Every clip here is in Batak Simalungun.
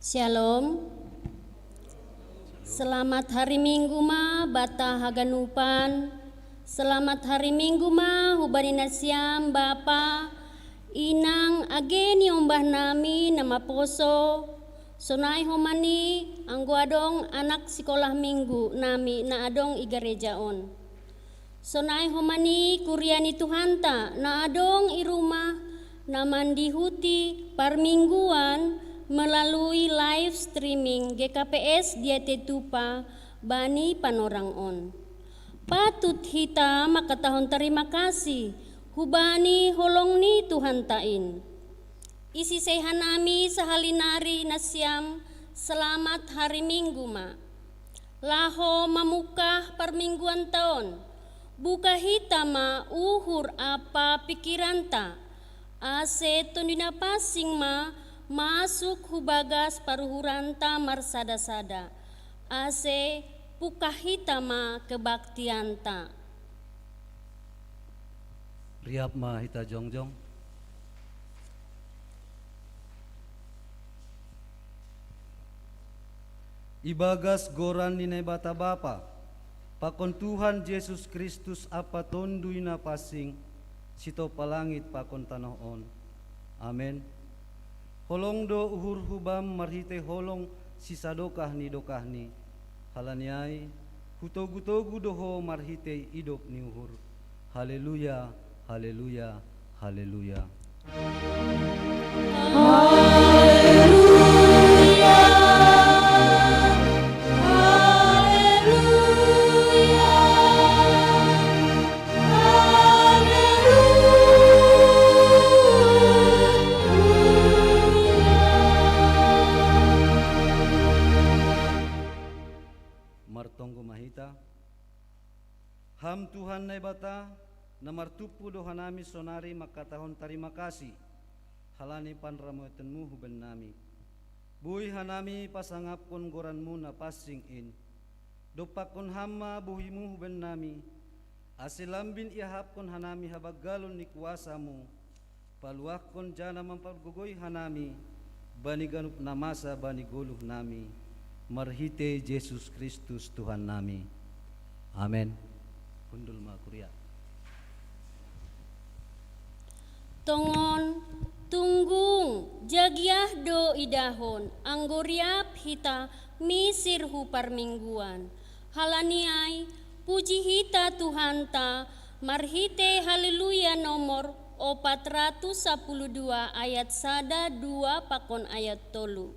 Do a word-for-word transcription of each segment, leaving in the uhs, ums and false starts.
Shalom. Selamat hari Minggu ma bata haganupan. Selamat hari Minggu ma hubani nasiam bapa, inang, age ni ombah nami na maposo. Sonai homa ni anggo adong anak sikolah minggu nami na adong i gareja on. Sonai homa ni kuria ni Tuhanta na adong i rumah na mandihuti parmingguan melalui live streaming G K P S Diatetupa bani panorang on. Patut hita mangkatahon tarima kasih hubani holong ni Tuhanta in. Isi seha nami sahali nari nasiam, selamat hari Minggu ma. Laho mamungkah parmingguan taon, buka hita ma uhur ampa pikiranta, ase Tonduy Napansing ma masuk hu bagas paruhuranta marsada-sada, ase pungkah hita ma kebaktianta. Riap ma hita jongjong. Ibagas goran ni Naibata Bapa, pakon Tuhan Jesus Kristus ampa Tonduy Napansing, sitopa langit pakon tanoh on. Amen. Holong do uhurhu bam marhitei holong sisadokah ni dokahni. Halani ai, hutogu-togu do ho marhitei idop ni uhur. Haleluya, haleluya, haleluya. Haleluya. Haleluya. Martonggo ma hita. Ham Tuhan Naibata, na martumpu do hanami sonari mangkatahon tarima kasih, halani panramotionmu hubannami. Boi hanami pasangapkon goranmu na pansing in. Dompakkon ham ma bohimu hubannami, ase lambin iahapkon hanami habanggalon ni kuasamu, paluahkon jana mampargogoi hanami bani ganup na masa bani goluh nami, marhitei Jesus Kristus Tuhan nami. Amen. Hundul ma kuria. Tongon, tunggung, jagiah do idahon, anggo riap hita misir hu parmingguan. Halani ai, puji hita Tuhanta, marhitei Haleluya nomor opat ratus sapuluh dua ayat sada, dua pakon ayat tolu.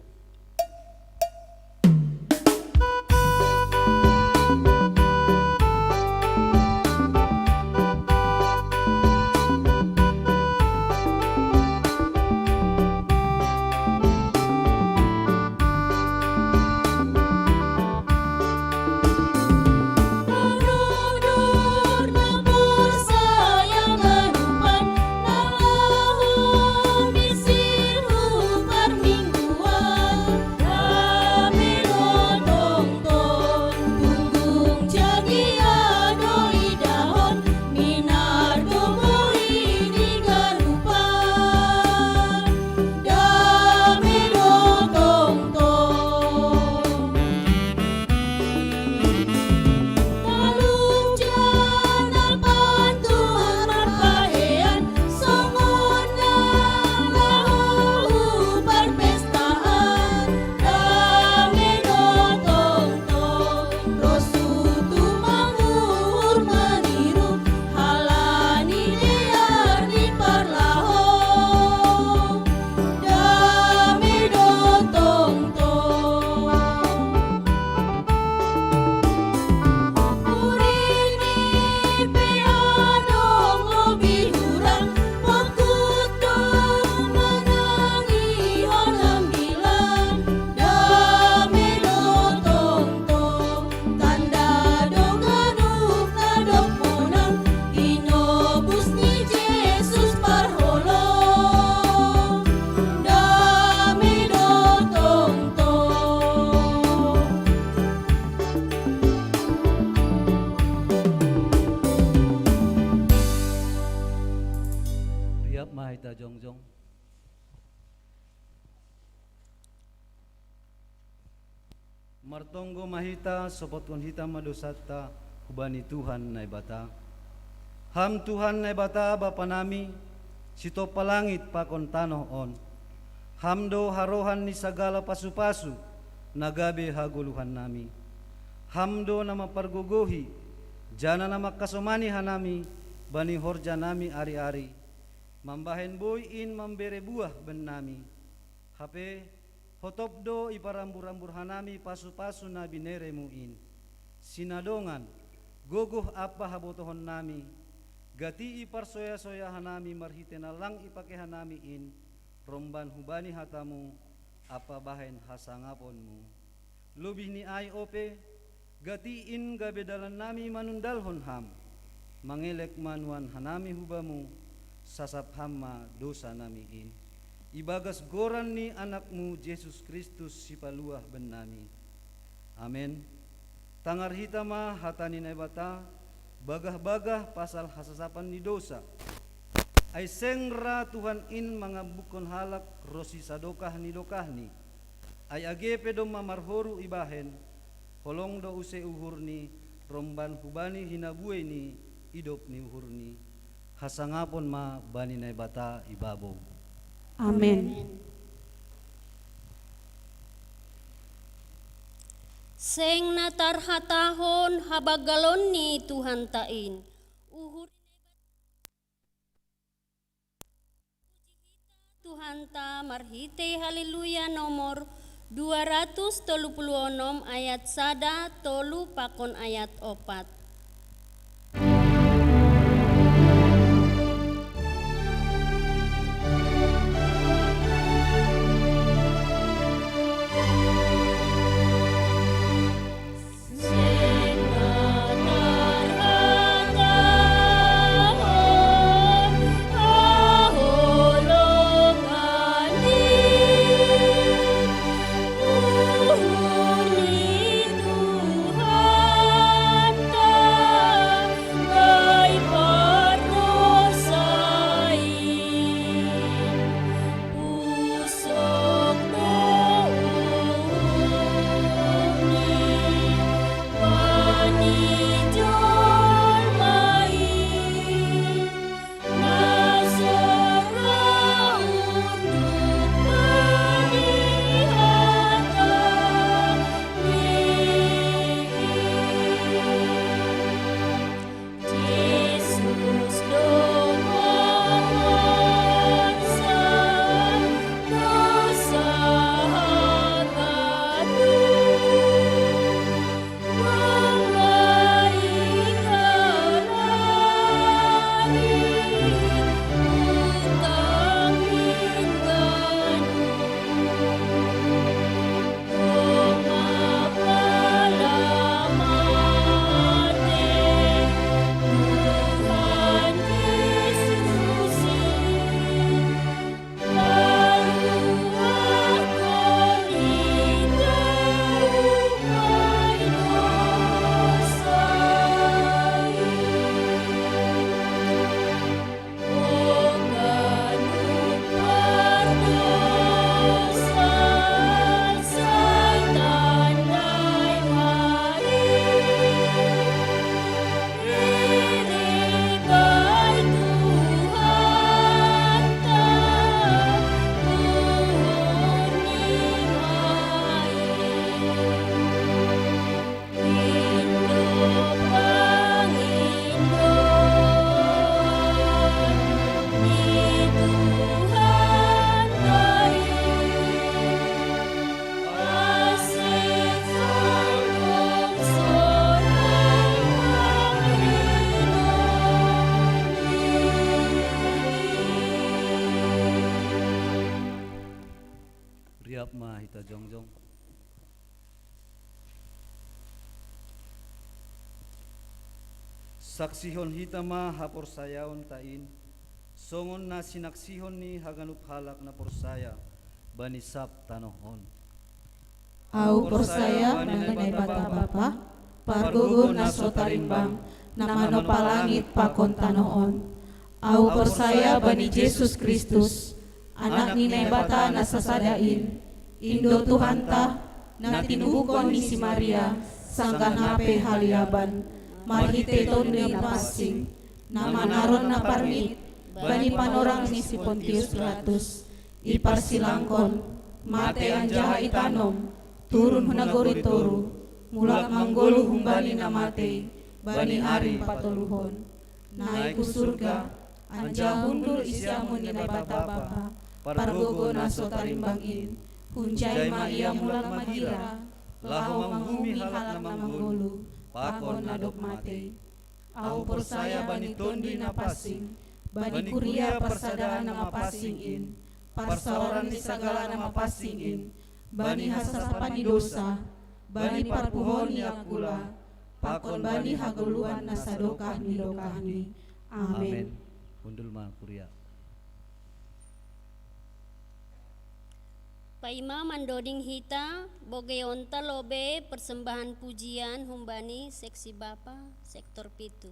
Riap ma hita jongjong. Martonggo ma hita, sopotkon hita ma dosanta hubani Tuhan Naibata. Ham Tuhan Naibata Bapa nami, sitompa langit pakon tanoh on. Ham do harohan ni sagala pasu-pasu, na gabe hagoluhan nami. Ham do na mampargogohi, jana na mangkasomani hanami bani horja nami ari-ari, mambahen boi in mambere buah bennami. Hape, hotop do iparambur-ambur hanami pasu-pasu na bineremu in. Sinadongan, gogoh ampa habotohon nami, gati iparsoya-soya hanami marhite na lang ipake hanami in, romban hubani hatamu ampa bahen hasangaponmu. Lobih ni ai ope, gati in gabe dalannami manundalhon ham, mangelek ma nuan hanami hubamu, sasap ham ma dosanami in. Ibagas goran ni Anakmu Jesus Kristus sipaluah bennami. Amen. Tangar hita ma hata ni Naibata, bagah-bagah pasal hasasapan ni dosa. Ai seng ra Tuhan in mangambukkon halak ronsi sadokah ni dokahni. Ai age pe domma marhoru ibahen, holong do use uhurni, romban hubani hinabuei ni idop ni uhurni. Hasangapon ma bani Naibata ibabou. Amen. Seng na tarhatahon habanggalon ni Tuhanta in. Uhur Tuhanta marhitei Haleluya nomor dua ratus tolu puluh onom ayat sada, tolu pakon ayat opat. Riap ma hita jongjong. Saksihon hita ma haporsayaonta in, songon na sinaksihon ni haganup halak na porsaya bani sab tanoh on. Ahu porsaya bani Naibata Bapa, pargogoh na so tarimbang, na manompa langit pakon tanoh on. Ahu porsaya bani Jesus Kristus, Anak ni Naibata na sasada in, in do Tuhanta, na tinubuhkon ni si Maria, sangkan hape haliaban, marhitei Tonduy Napansing, na manaron na parmit bani panorang ni si Pontius Pilatus, iparsilangkon, matei anjaha itanom, turun hu nagori toruh, mulak manggoluh humbani na matei, bani ari patoluhon. Naik hu surga, anjaha hundul i siamun ni Naibata Bapa, pargogoh na so tarimbang in, hunjai ma Ia mulak magira, laho manguhumi halak na manggoluh, pakon na dob matei. Ahu porsaya bani Tonduy Napansing, bani kuria parsadaan na mapansing in, parsaoran ni sagala na mapansing in, bani hasasapan ni dousa, bani parpuhoon ni angkula, pakon bani hagoluhan na sadokah ni dokahni. Amen. Amen. Hundul ma kuria. Paima mandoding hita, bogeonta lobe persembahan pujian humbani seksi Bapa sektor pitu.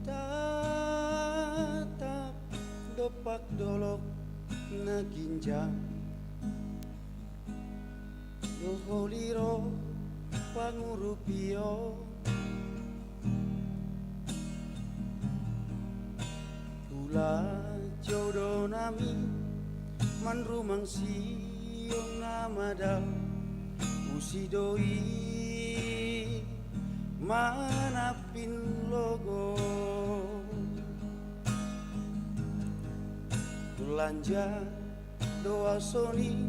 Hutatap dompak dolok na ginjang, dohot holiro pangurupion. Hulajou do nami manrumang siong na madao, usi do i manampin logod. Lanjar do ahu soni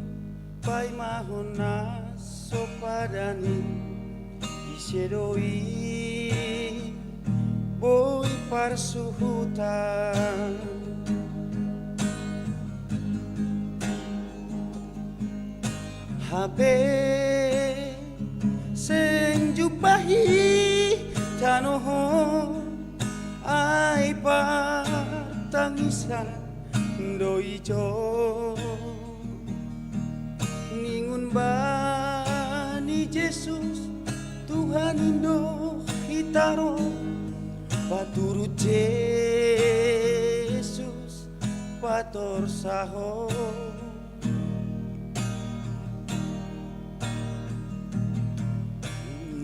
paimahon na so padan i, ise do i boi parsuhutan. Hape seng jumpah i tanoh on, ai partangisan do ijon. Ningon bani Jesus, Tuhan in do hita ro, paturut Jesus patorsahon.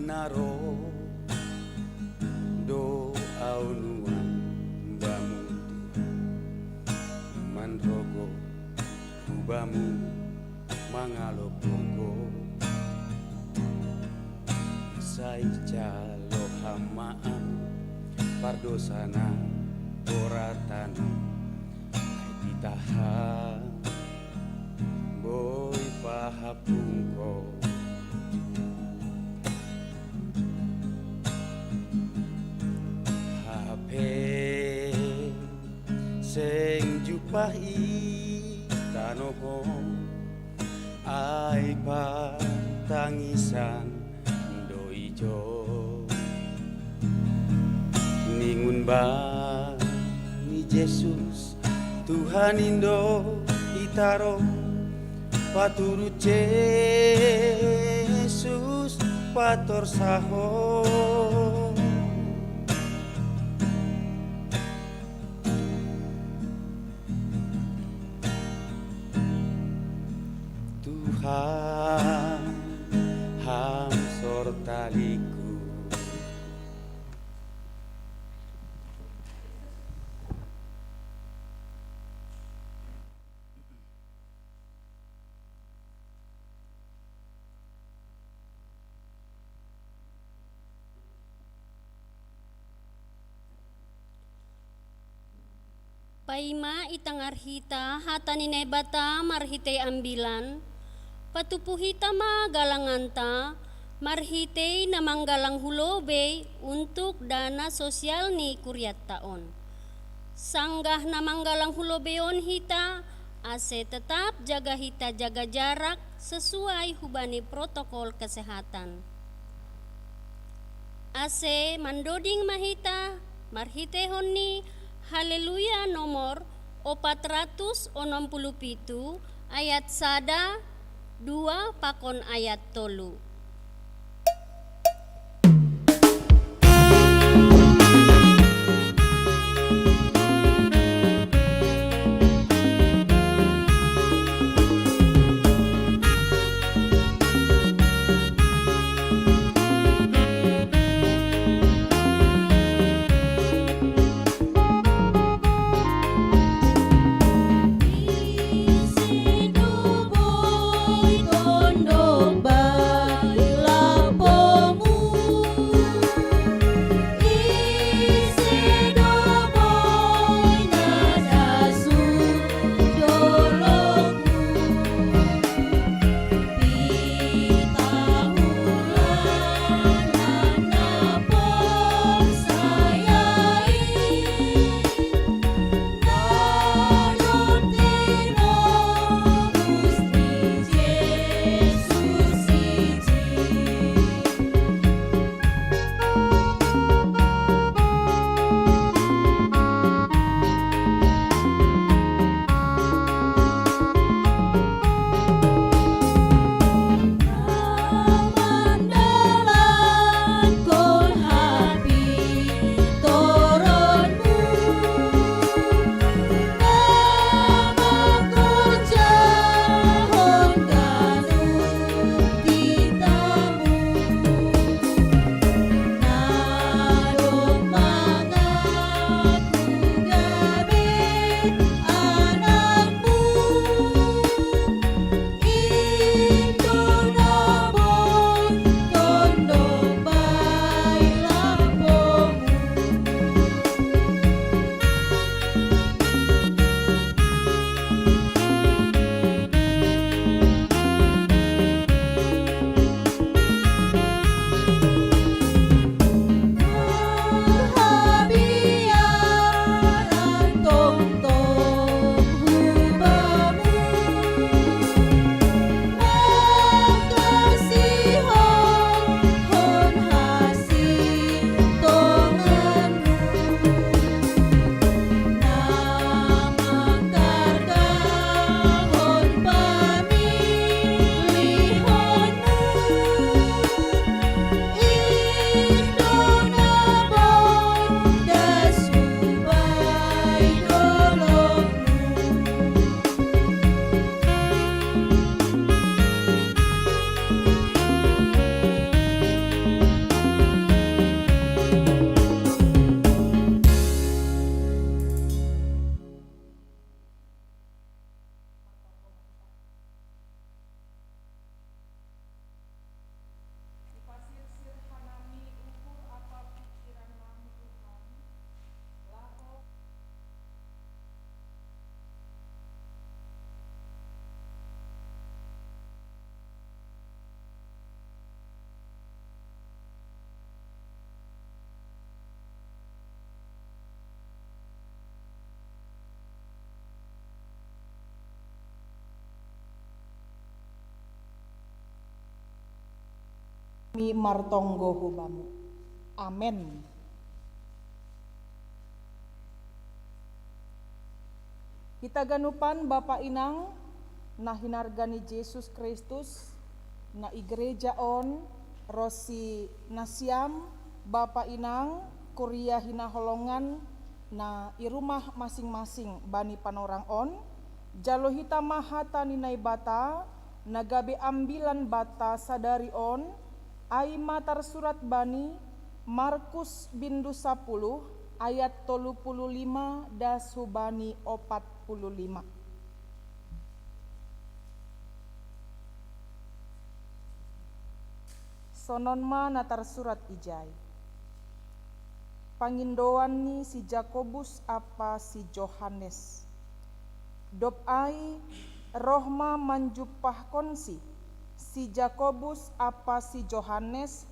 Na ro do ahu nuan Bamu Tuhan, manrogop hu Bamu mangalop gogo. Sai jalo Ham ma ahu, pardousa na borat tanoh, ai titah Ham boi pahampungkon. Hape seng jumpah i tanoh on, ai partangisan do ijon. Bani Jesus, Tuhan Indo itaro, paturut Jesus patorsaho. Tuhan, Ham sortaliku. Paima itangar hita hata ni Naibata marhitei ambilan, patupu hita ma galanganta marhitei na manggalang hu lobei untuk dana sosial ni kuriatta on. Sanggah na manggalang hu lobei on hita, ase tetap jaga hita jaga jarak sesuai hubani protokol kesehatan. Ase mandoding ma hita marhiteihon ni Haleluya nomor opat ratus onom puluh pitu, ayat sada, dua pakon ayat tolu. Kami martonggo hu Bamu. Amen. Hita ganupan bapa inang na hinarga ni Jesus Kristus, na i gereja on, ro si nasiam bapa inang kuria hinaholongan na i rumah masing-masing bani panorang on, jalo hita ma hata ni Naibata na gabe ambilan bata sadari on, ai ma tarsurat bani Markus bindu sapuluh ayat tolu puluh lima das hubani opat puluh lima. Sonon ma na tarsurat ijai. Pangindoan ni si Jakobus apa si Johannes. Dob ai, roh ma manjumpahkonsi si Jakobus apa si Johannes,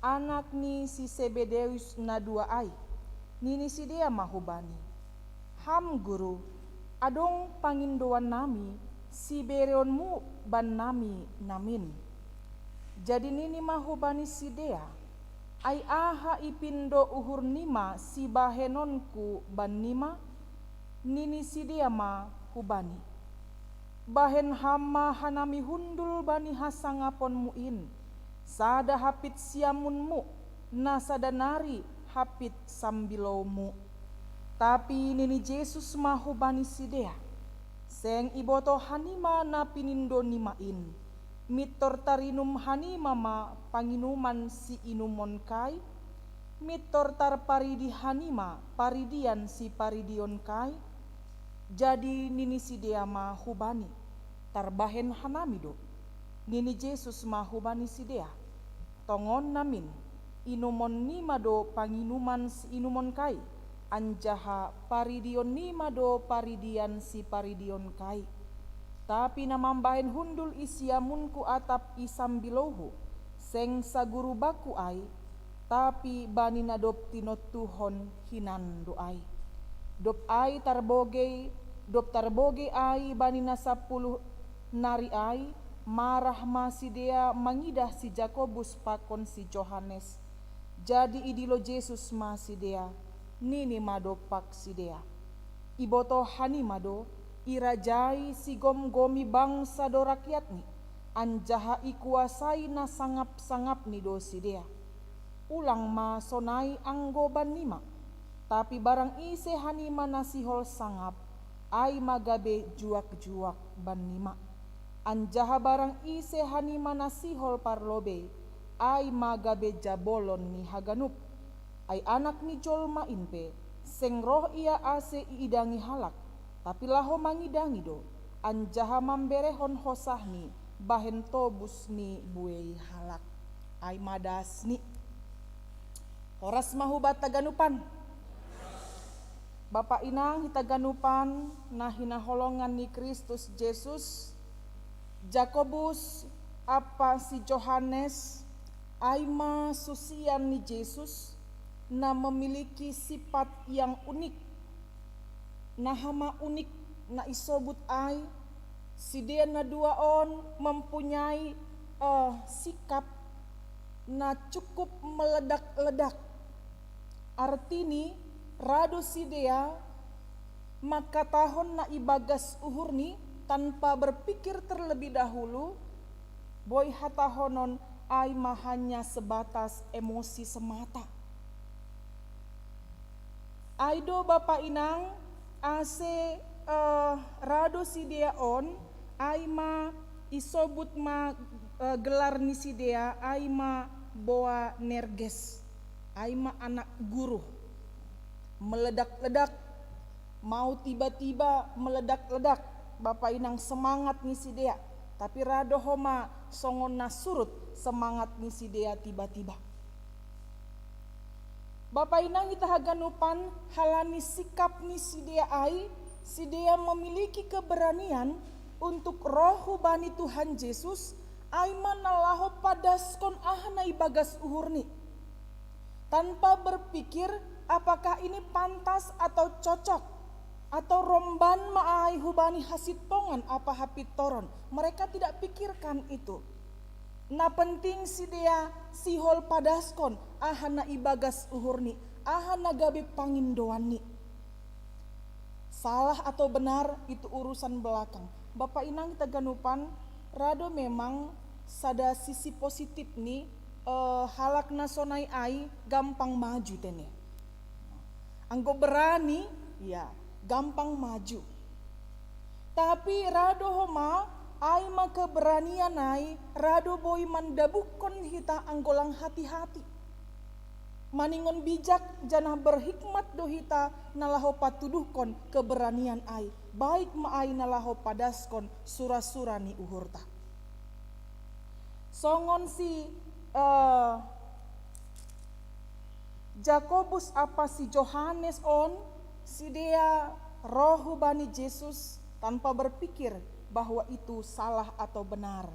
anak ni si Sebedeus na dua ai. Nini sidea ma hubani, "Ham Guru, adong pangindoan nami, sibereonmu ban nami namin." Jadi nini ma hubani sidea, "Ai aha ipindo uhur nima sibahenonku ban nima?" Nini sidea ma hubani, "Bahen ham ma hanami hundul bani hasangaponmu in, sada hapit siamunmu, na sada nari hapit sambiloumu." Tapi nini Jesus ma hubani sidea, "Seng iboto hanima na pinindo nima in. Mintor tarinum hanima ma panginuman siinumon kai? Mintor tarparidi hanima paridian siparidion kai?" Jadi nini sidea ma hubani, "Tarbahen hanami do." Nini Jesus ma hubani sidea, "Tongon namin, inumon nima do panginuman siinumon kai, anjaha paridion nima do paridian siparidion kai. Tapi na mambahen hundul i siamunku atap i sambilouhu, seng saguru bakku ai, tapi bani na dob tinontuhon hinan do ai." Dob ai tarbogei, dob tarbogei ai bani na sapuluh nari ai, marah ma sidea mangidah si Jakobus pakon si Johannes. Jadi idilo Jesus ma sidea, nini ma dompak sidea, "Iboto hanima do, irajai sigomgomi bangsa do rakyatni, anjaha ikuasai na sangap-sangapni do sidea. Ulang ma sonai anggo bannima. Tapi barang ise hanima na sihol sangap, ai ma gabe juak-juak bannima. Anjaha barang ise hanima na sihol parlobei, ai ma gabe jabolon ni haganup. Ai Anak ni jolma in pe, seng roh ia ase iidangi halak, tapi laho mangidangi do, anjaha mamberehon hosahni bahen tobus ni buei halak." Ai ma dasni. Horas ma hubanta ganupan. Bapa inang hita ganupan na hinaholongan ni Kristus Jesus, Jakobus apa si Johannes, ai ma susian ni Jesus, na memiliki sifat yang unik. Naha ma unik na isobut ai? Sidea na dua on mempunyai, eh, sikap na cukup meledak-ledak. Artini, ra do sidea mangkatahon na ibagas uhurni tanpa berpikir terlebih dahulu, boi hatahonon ai ma hanya sebatas emosi semata. Ai do bapa inang, ase, eh, ra do sidea on, ai ma isobut ma, eh, gelar ni sidea, ai ma Boanerges, ai ma anak guru. Meledak-ledak, mau tiba-tiba meledak-ledak, bapa inang, semangat ni sidea. Tapi ra do homa songon na surut semangat ni sidea tiba-tiba. Bapa inang hita haganupan, halani sikap ni sidea ai, sidea memiliki keberanian untuk ro hubani Tuhan Jesus, ai ma na laho padaskon aha na ibagas uhurni, tanpa berpikir apakah ini pantas atau cocok, atau romban ma ai hubani hasintongan apa hapintoron. Mereka tidak pikirkan itu. Na penting sidea sihol padaskon aha na ibagas uhurni, aha na gabe pangindoanni. Salah atau benar itu urusan belakang. Bapa inang hita ganupan, rado memang sada sisi positif ni, eh, halak na sonai ai gampang maju tene. Anggo berani, ya, gampang maju. Tapi rado homa ai ma keberanian ai, rado boi mandabuhkon hita anggo lang hati-hati. Maningon bijak janah berhikmat do hita na laho patuduhkon keberanian ai, baik ma ai na laho padaskon sura-sura ni uhurta. Songon si, eh, Jakobus apa si Johannes on, sidea roh hubani Jesus tanpa berpikir bahwa itu salah atau benar.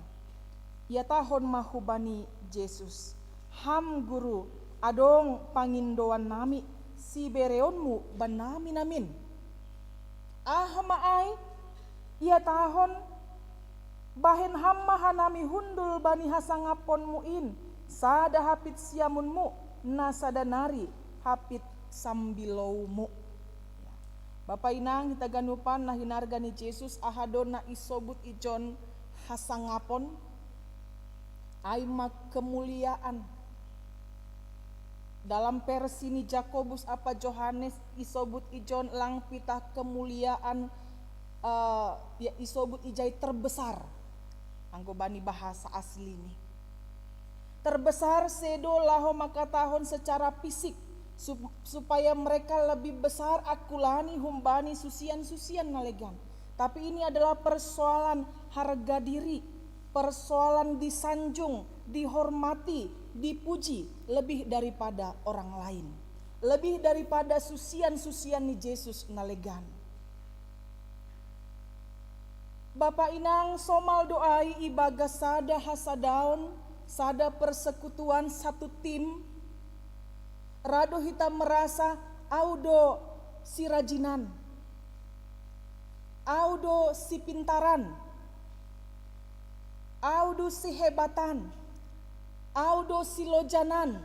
Iatahon ma hubani Jesus, "Ham Guru, adong pangindoan nami, sibereonmu bannami namin." Aha ma ai? Iatahon, "Bahen ham ma hanami hundul bani hasangaponmu in, sada hapit siamunmu, na sada nari hapit sambiloumu." Ya. Bapa inang hita ganupan na hinarga ni Jesus, aha do na isobut ijon hasangapon? Ai ma kemuliaan. Dalam versi ni Jakobus apa Johannes isobut ijon lang pitah kemuliaan, eh, ya, isobut ijai terbesar. Anggo bani bahasa asli ni. Terbesar sedo laho mangkatahon secara fisik, sup-, supaya mereka lebih besar akulani humbani susian-susian na legan. Tapi ini adalah persoalan harga diri, persoalan disanjung, dihormati, dipuji lebih daripada orang lain, lebih daripada susian-susian ni Jesus na legan. Bapa inang, somal do ai ibagas sada hasadaon, sada persekutuan, satu tim, rado hita merasa, "Au do sirajinan, au do sipintaran, au do sihebatan, au do silojanan,"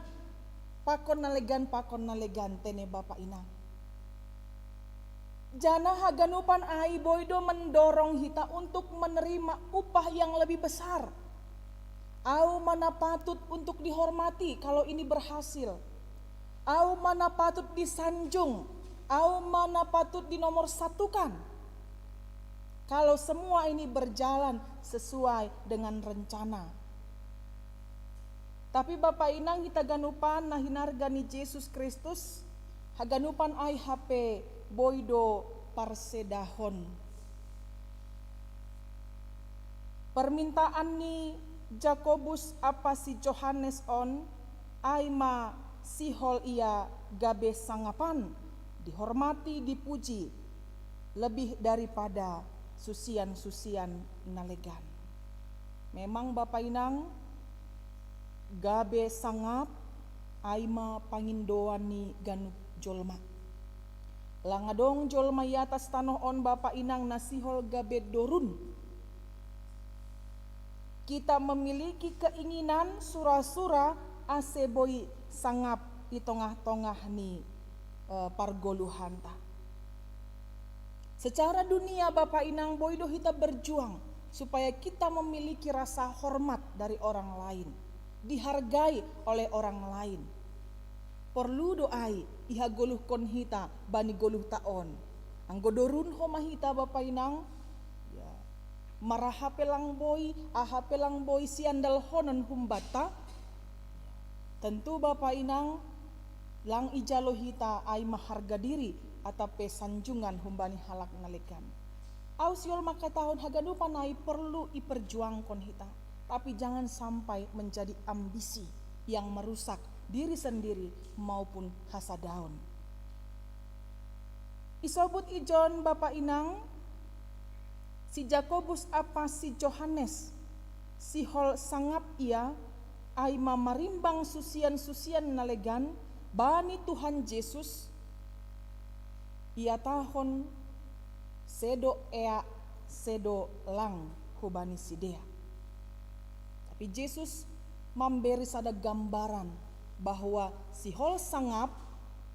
pakon na legan, pakon na legan, tene bapa inang. Janah haganupan ai boi do mendorong hita untuk menerima upah yang lebih besar. Au ma na patut untuk dihormati kalau ini berhasil. Au ma na patut disanjung. Au ma na patut dinomorsatukan. Kalau semua ini berjalan sesuai dengan rencana. Tapi bapa inang hita ganupan na hinarga ni Jesus Kristus, haganupan ai hape boi do parsedahon. Permintaan ni Jakobus apa si Johannes on, ai ma sihol ia gabe sangapan, dihormati, dipuji, lebih daripada susian-susian na legan. Memang bapa inang, gabe sangap ai ma pangindoan ni ganup jolma. Lang adong jolma i atas tanoh on bapa inang na sihol gabe dorun. Kita memiliki keinginan sura-sura ase boi sangap i tongah-tongah ni, eh, pargoluhanta. Secara dunia bapa inang boi do hita berjuang supaya kita memiliki rasa hormat dari orang lain, dihargai oleh orang lain. Porlu do ai ihagoluhkon hita bani goluhta on. Anggo dorun homa hita bapa inang, ya, maraha pe lang boi, aha pe lang boi siandalhonon humbanta, tentu bapa inang, lang ijalo hita ai ma harga diri atap pe sanjungan humbani halak na legan. Au sihol mangkatahon haganupan ai porlu iperjuangkon hita, tapi jangan sampai menjadi ambisi yang merusak diri sendiri maupun hasadaon. Isobut ijon bapa inang, si Jakobus apa si Johannes, sihol sangap ia, ai ma marimbang susian-susian na legan bani Tuhan Jesus, iatahon sedo eak, sedo lang hubani sidea. Tapi Jesus mamberi sada gambaran bahwa sihol sangap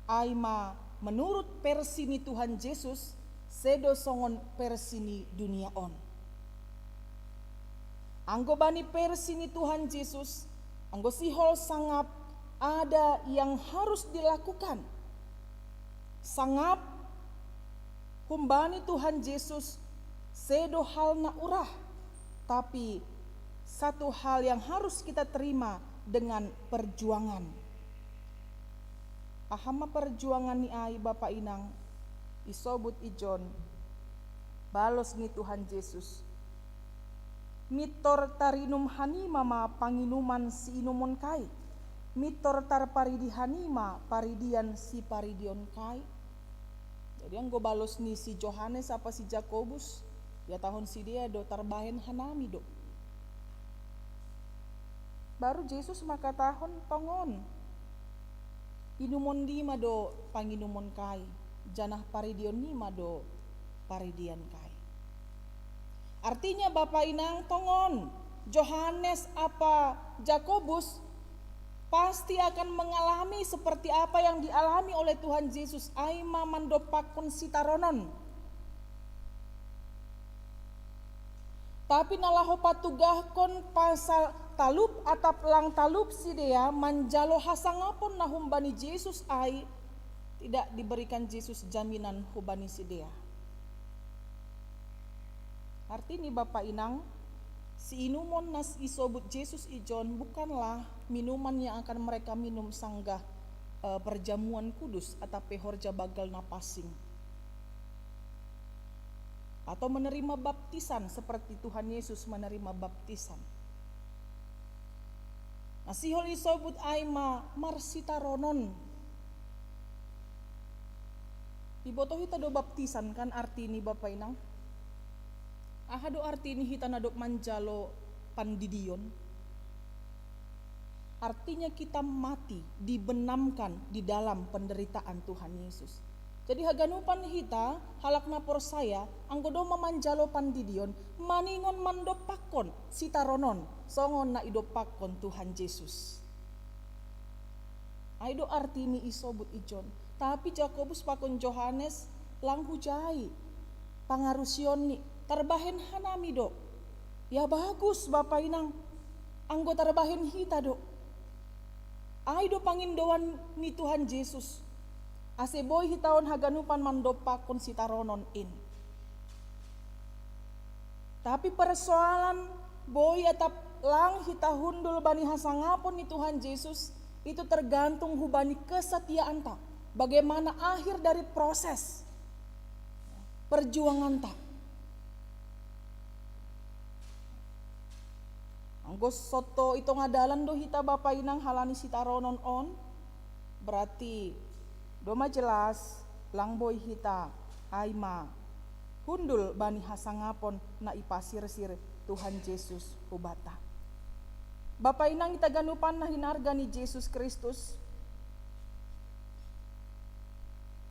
ai ma menurut versi ni Tuhan Jesus, sedo songon versi ni dunia on. Anggo bani versi ni Tuhan Jesus, anggo sihol sangap, ada yang harus dilakukan. Sangap humbani Tuhan Jesus sedo hal na urah, tapi satu hal yang harus kita terima dengan perjuangan. Aha ma perjuangan ni ai, Bapa Inang? Isobut ijon balos ni Tuhan Jesus: Mintor tarinum hanima ma panginuman siinumon kai, mintor tarparidi hanima paridian siparidion kai. Jadi anggo balos ni si Johannes apa si Jakobus, ya, tahon sidea do: Tarbahen hanami do. Baru Jesus mangkatahon: Tongon, inumon nima do panginumon kai, janah paridion nima do paridian kai. Artinya, Bapa Inang, tongon, Johannes apa Jakobus pasti akan mengalami seperti apa yang dialami oleh Tuhan Jesus, ai ma mandompakkon sitaronon. Tapi na laho patugahkon pasal talup atap lang talup sidea manjalo hasangapon na humbani Jesus ai, tidak diberikan Jesus jaminan hubani sidea. Arti ni, Bapa Inang, siinumon na isobut Jesus ijon bukanlah minuman yang akan mereka minum sanggah eh, perjamuan kudus atau pe horja banggal na pansing, atau menerima baptisan seperti Tuhan Yesus menerima baptisan. Na sihol isobut ai ma marsitaronon. Iboto hita do baptisan kan arti ni, Bapa Inang? Aha do arti ni hita na dob manjalo pandidion? Artinya kita mati, dibenamkan di dalam penderitaan Tuhan Yesus. Jadi haganupan hita, halak na porsaya, anggo domma manjalo pandidion, maningon mandompakkon sitaronon songon na idompakkon Tuhan Jesus. Ai do arti ni isobut ijon. Tapi Jakobus pakon Johannes lang hujai pangarusionni, tarbahen hanami do. Ya bagus, Bapa Inang, anggo tarbahen hita do. Ai do pangindoan ni Tuhan Jesus, ase boi hita on haganupan mandompakkon sitaronon in. Tapi persoalan boi atap lang hita hundul bani hasangapon ni Tuhan Jesus, itu tergantung hubani kesetiaanta, bagaimana akhir dari proses perjuanganta. Anggo sonto i tonga dalan do hita, Bapa Inang, halani sitaronon on, berarti domma jelas lang boi hita ai ma hundul bani hasangapon na ipasirsir Tuhan Jesus hubanta. Bapa Inang, hita ganupan na hinarga ni Jesus Kristus,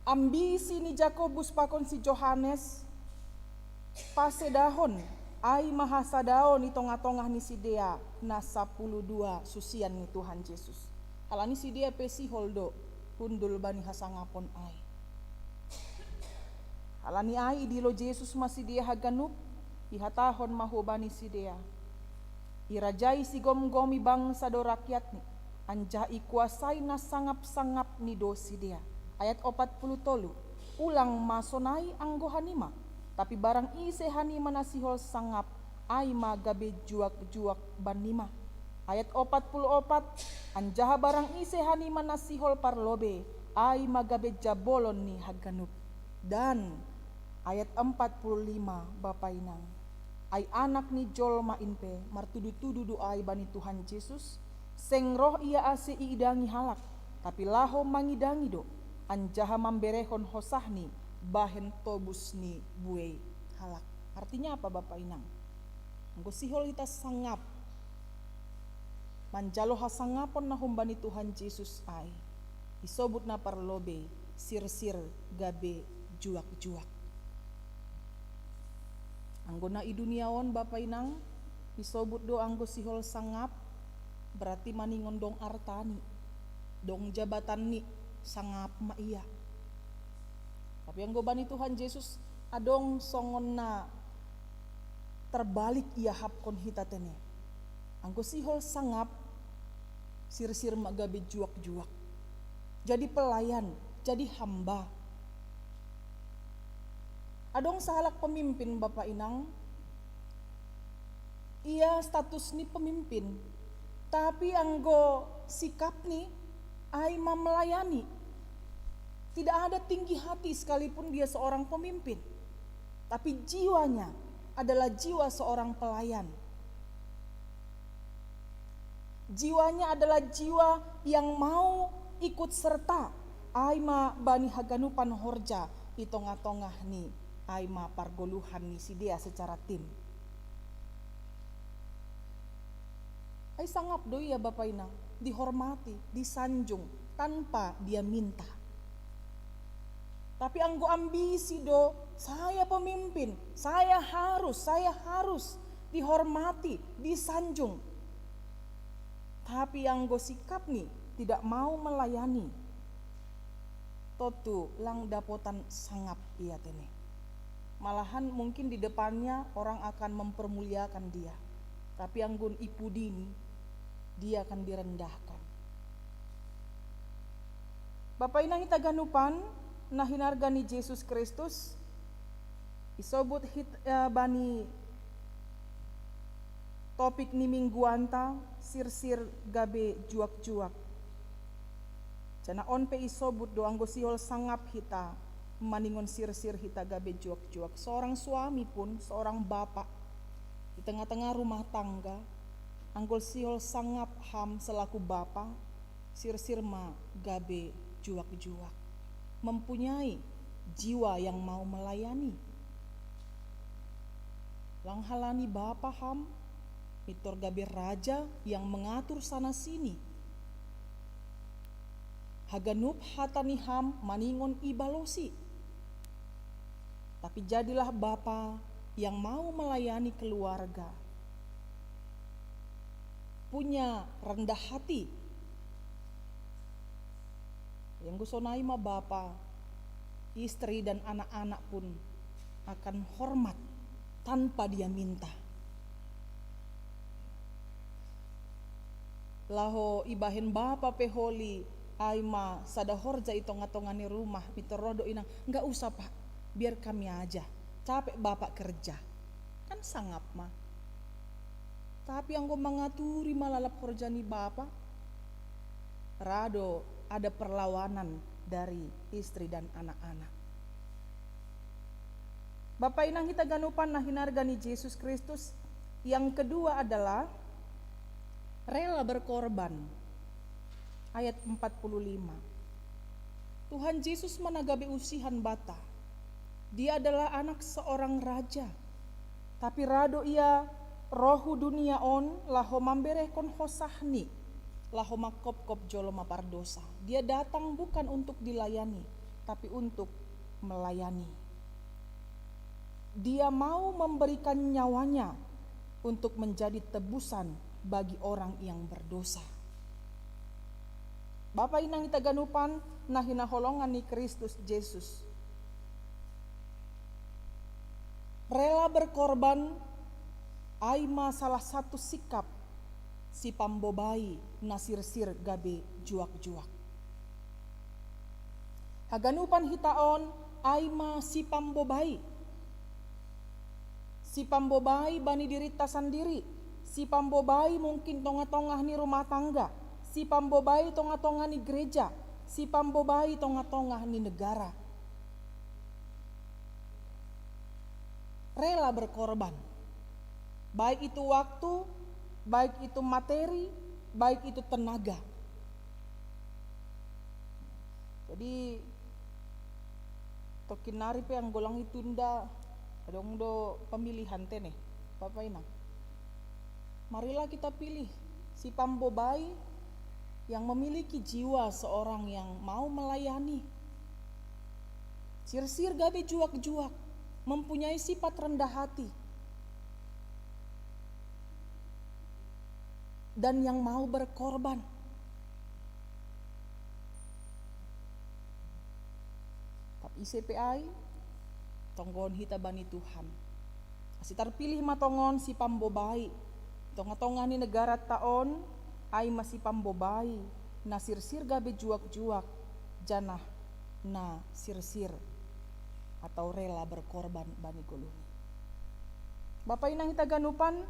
ambisi ni Jakobus pakon si Johannes pasedahon ai ma hasadaon i tongah-tongah ni sidea na sapuluh dua susian ni Tuhan Jesus. Halani sidea pe sihol do hundul bani hasangapon ai. Halani ai idilo Jesus ma sidea haganup, ihatahon ma hubani sidea: Irajai sigomgomi bangsa do rakyatni, anjaha ikuasai na sangap-sangapni do sidea. Ayat opat puluh tolu: Ulang ma sonai anggo hanima, tapi barang ise hanima na sihol sangap, ai ma gabe juak-juak bannima. Ayat opat puluh opat: Anjaha barang ise hanima na sihol parlobei, ai ma gabe jabolon ni haganup. Dan ayat empat puluh lima, Bapa Inang: Ai Anak ni jolma in pe martudu-tudu do ai bani Tuhan Jesus, seng roh Ia ase iidangi halak, tapi laho mangidangi do, anjaha mamberehon hosahni bahen tobus ni buei halak. Artinya apa, Bapa Inang? Anggo sihol hita sangap manjalo hasangapon na humbani Tuhan Jesus ai, isobut na parlobei sirsir gabe juak-juak. Anggo na i dunia on, Bapa Inang, isobut do anggo sihol sangap, berarti maningon dong artani, dong jabatanni, sangap ma ia. Tapi anggo bani Tuhan Jesus, Adong songon na terbalik iahapkon hita tene. Anggo sihol sangap, sirsir ma gabe juak-juak. Jadi pelayan, jadi hamba. Adong sahalak pemimpin, Bapa Inang, ia status ni pemimpin, tapi anggo sikap ni ai ma melayani. Tidak ada tinggi hati sekalipun dia seorang pemimpin. Tapi jiwanya adalah jiwa seorang pelayan. Jiwanya adalah jiwa yang mau ikut serta ai ma bani haganupan horja i tongah-tongah ni ai ma pargoluhan ni sidea secara tim. Ai sangap do ia, Bapa Inang, dihormati, disanjung tanpa dia minta. Tapi anggo ambisi do, saya pemimpin, saya harus, saya harus dihormati, disanjung. Tapi anggo sikap ni tidak mau melayani, tontu lang dapotan sangap ia tene. Malahan mungkin di depannya orang akan mempermuliakan dia. Tapi anggo i pudi ni, dia akan direndahkan. Bapa Inang hita ganupan na hinarga ni Jesus Kristus, isobut hit, eh, bani topik ni mingguanta, sirsir gabe juak-juak. Jana on pe isobut do anggo sihol sangap hita maningon sirsir hita gabe juak-juak. Seorang suami pun, seorang bapak di tengah-tengah rumah tangga, anggo sihol sangap ham selaku bapa, sirsir ma gabe juak-juak. Mempunyai jiwa yang mau melayani. Lang halani bapa ham, pintor gabe raja yang mengatur sana sini. Haganup hata ni ham maningon ibalosi. Tapi jadilah bapa yang mau melayani keluarga. Punya rendah hati. Yang gusonai ma bapa, istri dan anak-anak pun akan hormat tanpa dia minta. Laho ibahen bapa pe holi, ai ma sada horja i tongah-tongah ni rumah, pintor ro do inang, "Nggak usah, Pak, biar kami aja, capek Bapak kerja." Kan sangap ma. Tapi anggo mangaturi ma lalap horja ni bapa, ra do ada perlawanan dari istri dan anak-anak. Bapa Inang hita ganupan na hinarga ni Jesus Kristus, yang kedua adalah rela berkorban. Ayat empat puluh lima. Tuhan Jesus ma na gabe usihan banta. Dia adalah anak seorang raja. Tapi ra do ia ro hu dunia on laho mamberehkon hosahni, laho mangkopkop jolma pardosa. Dia datang bukan untuk dilayani, tapi untuk melayani. Dia mau memberikan nyawanya untuk menjadi tebusan bagi orang yang berdosa. Bapa Inang hita ganupan na hinaholongan ni Kristus Jesus. Rela berkorban ai ma salah satu sikap sipambobai na sirsir gabe juak-juak. Haganupan hita on ai ma sipambobai. Sipambobai bani dirinta sandiri, sipambobai mungkin tongah-tongah ni rumah tangga, sipambobai tongah-tongah ni gereja, sipambobai tongah-tongah ni negara. Rela berkorban, baik itu waktu, baik itu materi, baik itu tenaga. Jadi, tongkin nari pe anggo lang itunda, adong do pemilihan tene, Bapa Inang. Marilah kita pilih sipambobai yang memiliki jiwa seorang yang mau melayani. Sirsir gabe juak-juak, mempunyai sifat rendah hati, dan yang mau berkorban. Tapi ise pe ai, Tonggohon hita bani Tuhan. Ase tarpilih ma tongon sipambobai. Tonga-tonga ni negara ta on, ai ma sipambobai, na sirsir gabe juak-juak, janah na sirsir atau rela berkorban bani goluhni. Bapa inang hita ganupan,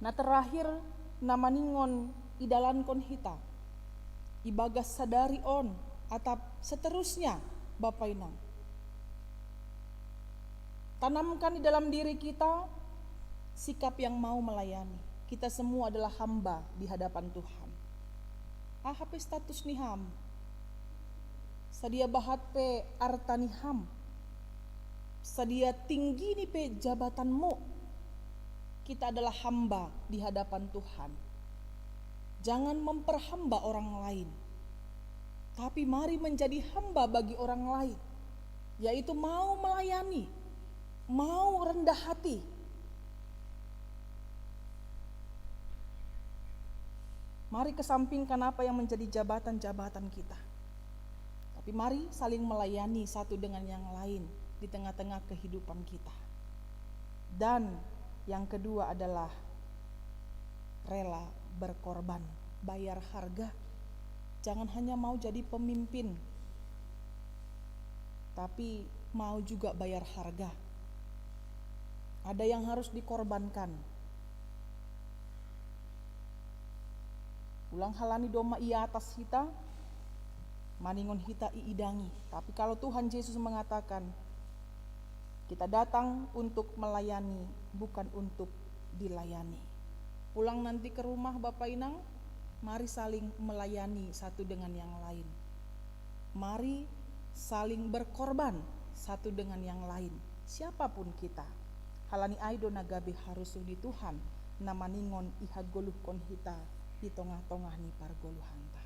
na terakhir na maningon idalankon hita ibagas sadari on atap seterusnya, Bapa inang. Tanamkan di dalam diri kita sikap yang mau melayani. Kita semua adalah hamba di hadapan Tuhan. Aha pe status ni ham? Sadia bahat pe arta ni ham? Sadia tinggi ni pe jabatanmu? Kita adalah hamba di hadapan Tuhan. Jangan memperhamba orang lain, tapi mari menjadi hamba bagi orang lain, yaitu mau melayani, mau rendah hati. Mari kesampingkan apa yang menjadi jabatan-jabatan kita, tapi mari saling melayani satu dengan yang lain di tengah-tengah kehidupan kita. Dan yang kedua adalah rela berkorban, bayar harga. Jangan hanya mau jadi pemimpin, tapi mau juga bayar harga. Ada yang harus dikorbankan. Ulang halani domma i atas hita, maningon hita iidangi. Tapi kalau Tuhan Yesus mengatakan, kita datang untuk melayani, bukan untuk dilayani. Pulang nanti ke rumah, Bapa inang, mari saling melayani satu dengan yang lain. Mari saling berkorban satu dengan yang lain, siapapun kita. Halani ai do na gabe harusuh ni Tuhan, na maningon ihagoluhkon hita i tongah-tongah ni pargoluhanta.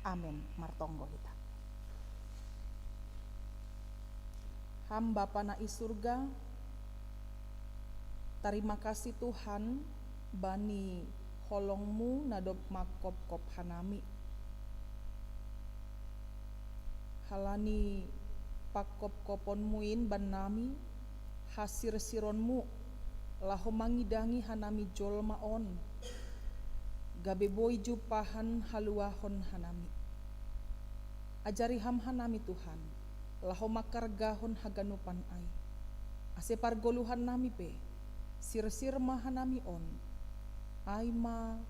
Amen. Martonggo hita. Ham Bapa na i surga, tarima kasih Tuhan, bani holong-Mu na dob mangkopkop hanami. Halani pangkopkoponmu in bannami, hasirsironmu, laho mangidangi hanami jolma on, gabe boi jumpahan haluahon hanami. Ajari Ham hanami Tuhan, laho mangkargahon haganupan ai, ase pargoluhannami pe, sirsir ma hanami on, ai ma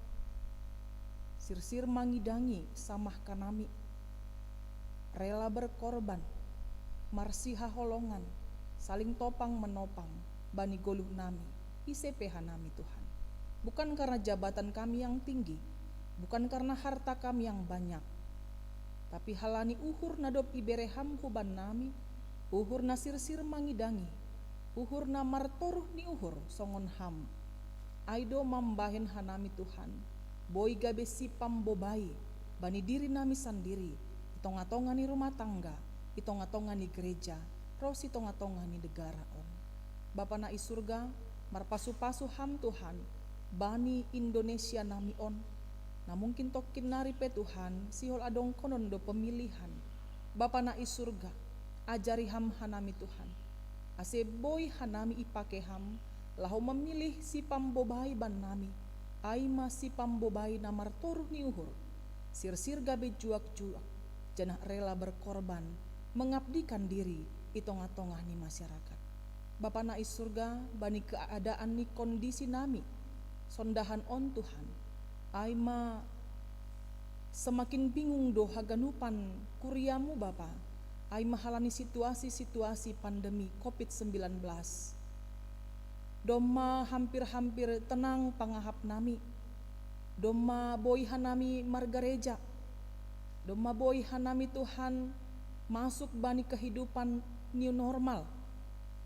sirsir mangidangi samah hanami, rela berkorban, marsihaholongan, saling topang menopang, bani goluhnami, ise pe hanami Tuhan. Bukan karena jabatan kami yang tinggi, bukan karena harta kami yang banyak, tapi halani uhur na dob ibere Ham hubannami, uhur na sirsir mangidangi, uhur na martoruh ni uhur songon Ham. Ai do mambahen hanami Tuhan, boi gabe sipambobai bani dirinami sandiri, i tongah-tongah ni rumah tangga, i tongah-tongah ni gereja, ronsi tongah-tongah ni negara on. Bapa na i surga, marpasu-pasu Ham Tuhan, bani Indonesia nami on, na mungkin tongkin nari pe Tuhan, sihol adongkonon do pemilihan. Bapa na i surga, ajari Ham hanami Tuhan, ase boi hanami ipake Ham, laho mamilih sipambobai bannami, ai ma sipambobai na martoruh ni uhur, sirsir gabe juak-juak, janah rela berkorban, mengabdikan diri i tongah-tongah ni masyarakat. Bapa na i surga, bani keadaan ni kondisinami sondahan on Tuhan, ai ma semakin bingung do haganupan kuria-Mu Bapa, ai ma halani situasi-situasi pandemi covid sembilan belas. Domma hampir-hampir tenang pangahapnami, domma boi hanami margareja, domma boi hanami Tuhan masuk bani kehidupan new normal.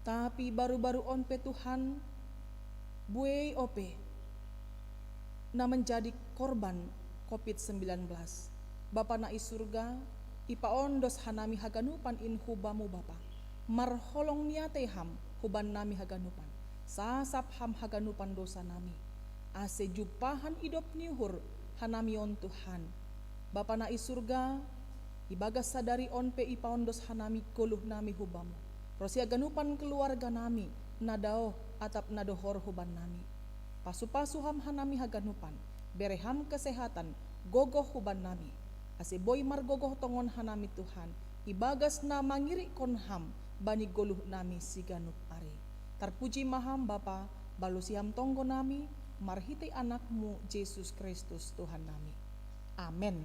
Tapi baru-baru on pe Tuhan, buei ope na menjadi korban covid sembilan belas. Bapa na i surga, ipaondos hanami haganupan in hu Bamu Bapa. Marholong ni atei Ham hubannami haganupan. Sasap Ham haganupan dosanami, ase jumpahan idop ni uhur hanami on Tuhan. Bapa na i surga, ibagas sadari on pe ipaondos hanami goluhnami hu Bamu. Ro si haganupan keluarga nami, na daoh atap na dohor huban nami. Pasu-pasu Ham hanami haganupan, bere Ham kesehatan, gogoh huban nami. Ase boi margogoh tongon hanami Tuhan, ibagas na mangirikkon Ham bani goluh nami siganup ari. Tarpuji ma Ham Bapa, balosi Ham tonggo nami, marhitei Anak-Mu Jesus Kristus Tuhan nami. Amen.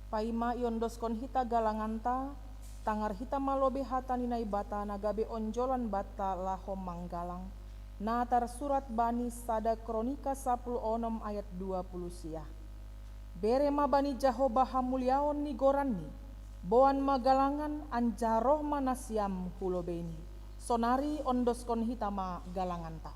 Paima iondoskon hita galanganta, tangar hita ma lobei hata ni Naibata na gabe onjolan banta laho manggalang, na tarsurat bani sada Kronika sapuluh onom ayat dua puluh sia. Bere ma bani Jahowa hamuliaon ni goranni, boan ma galangan anjaha roh ma nasiam hu lobeini. Sonari ondoskon hita ma galanganta.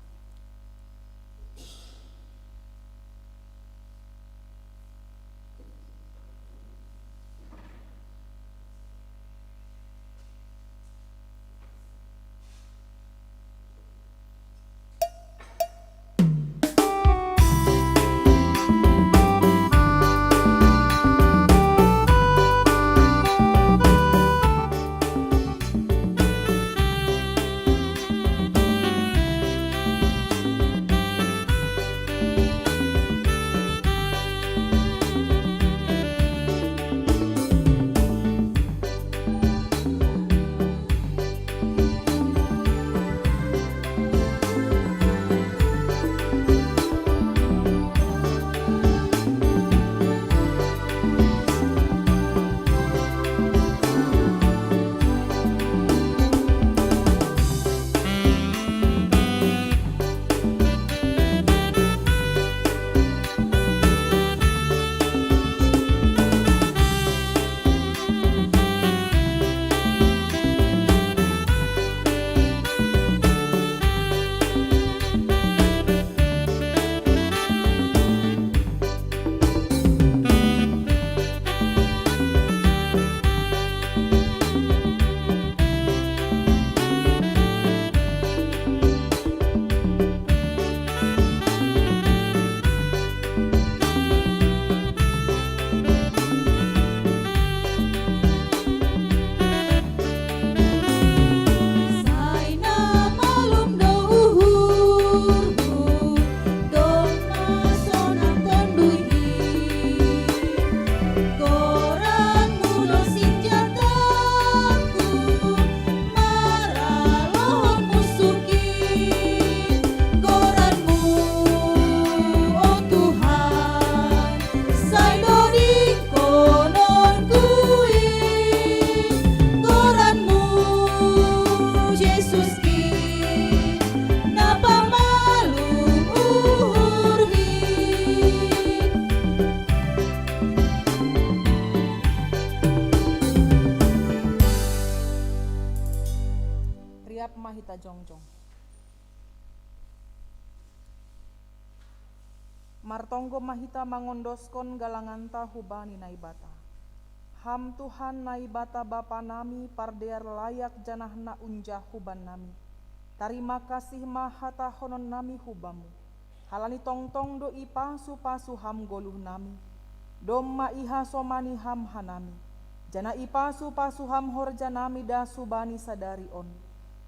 Sai na malum do uhurhu, domma sonang tonduy i. Goranmu do sinjataku, maralohon musuhki. Goranmu, o Tuhan, sai do dingkononku i. Goranmu, Jesus, ki, na pamalum uhurhi. Riap ma hita jongjong. Martonggo ma hita mangondoskon galanganta hubani Naibata. Ham Tuhan Naibata Bapa nami pardear layak janah na unjah huban nami. Tarima kasih ma hatahonon nami hu Bamu. Halani tongtong do ipasu-pasu Ham goluh nami. Domma ihasomani Ham hanami. Janah ipasu-pasu Ham horja nami das hubani sadari on.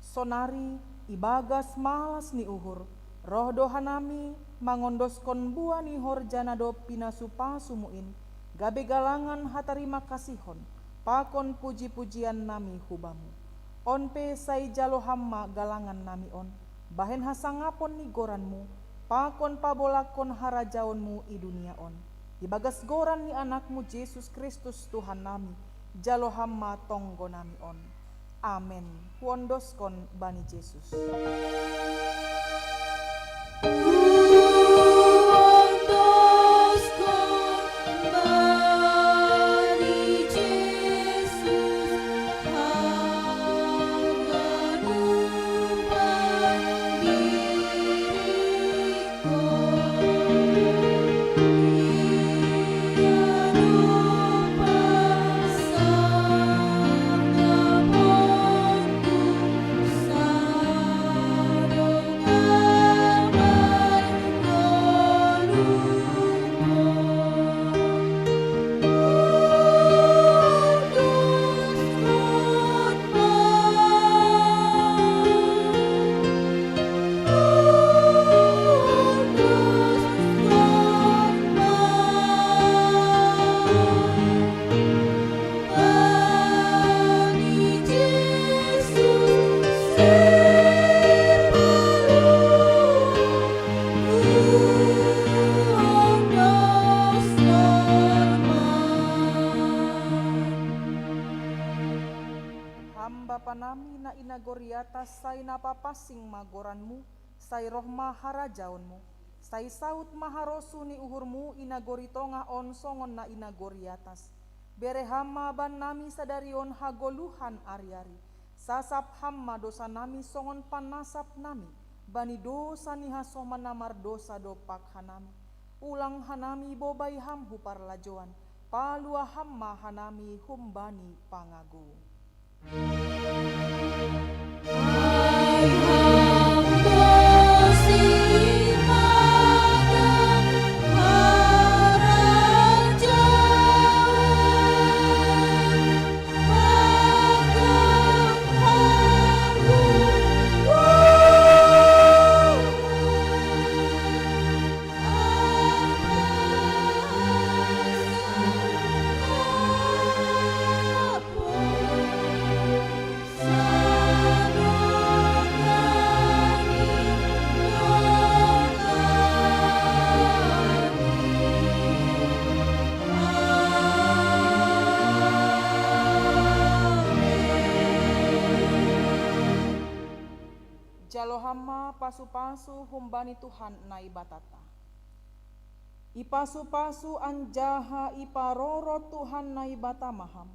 Sonari, ibagas malas ni uhur, roh do hanami mangondoskon buah ni horja na dob pinasu-pasumu in, gabe galangan hatarima kasihon, pakon puji-pujian nami hu Bamu. On pe sai jalo Ham ma galangan nami on, bahen hasangapon ni goranMu, pakon pabolangkon harajaonMu i dunia on. Ibagas goran ni AnakMu Jesus Kristus Tuhan nami, jalo Ham ma tonggo nami on. Amen. Huondoskon bani Jesus. Atas sai na papasing ma goranmu, sai roh ma harajaonmu, sai saut ma harosu ni uhurmu i nagori tongah on songon na i nagori atas. Bere Ham ma bannami sadari on hagoluhan ari-ari. Sasap Ham ma dosanami songon panasap nami bani dosa ni hasoman na mardosa dompak hanami. Ulang hanami bobai Ham hu parlajoan, palua Ham ma hanami humbani pangago. Jalo Ham ma pasu-pasu humbani Tuhan Naibatanta. Ipasu-pasu anjaha iparorot Tuhan Naibata ma Ham.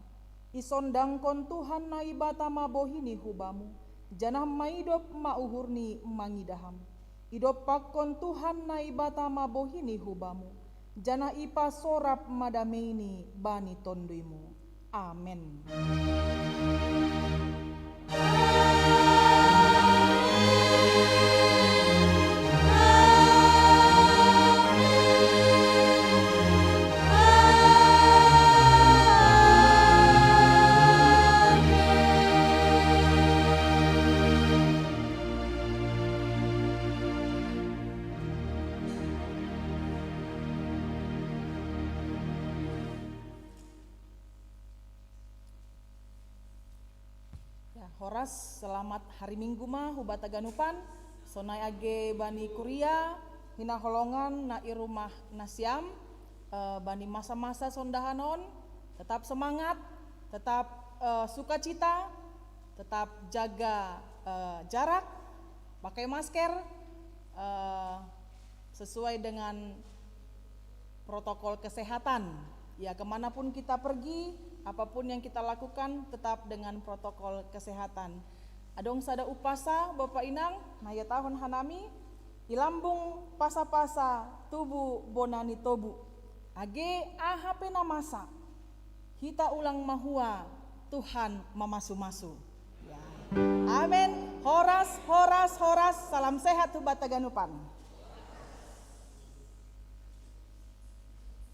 Isondangkon Tuhan Naibata ma bohini hu Bamu, janah maidop ma uhurni mangidah Ham. Idompakkon Tuhan Naibata ma bohini hu Bamu, janah ipasorap ma dameini bani tonduymu. Amen. Ya, horas, selamat hari Minggu ma hu banta ganupan. Sonai age bani kuria, hinaholongan na i rumah nasiam, eh, bani masa-masa sondahan on, tetap semangat, tetap, eh, sukacita, tetap jaga, eh, jarak, pakai masker, eh, sesuai dengan protokol kesehatan. Ya, kemanapun kita pergi, apapun yang kita lakukan, tetap dengan protokol kesehatan. Adong sada umpasa, Bapa Inang, na ihatahon hanami, i lambung pasa-pasa, tubu bona ni tobu. Age aha pe na masa, hita ulang mahua, Tuhan mamasu-masu. Ya. Amen. Horas, horas, horas. Salam sehat hu banta ganupan.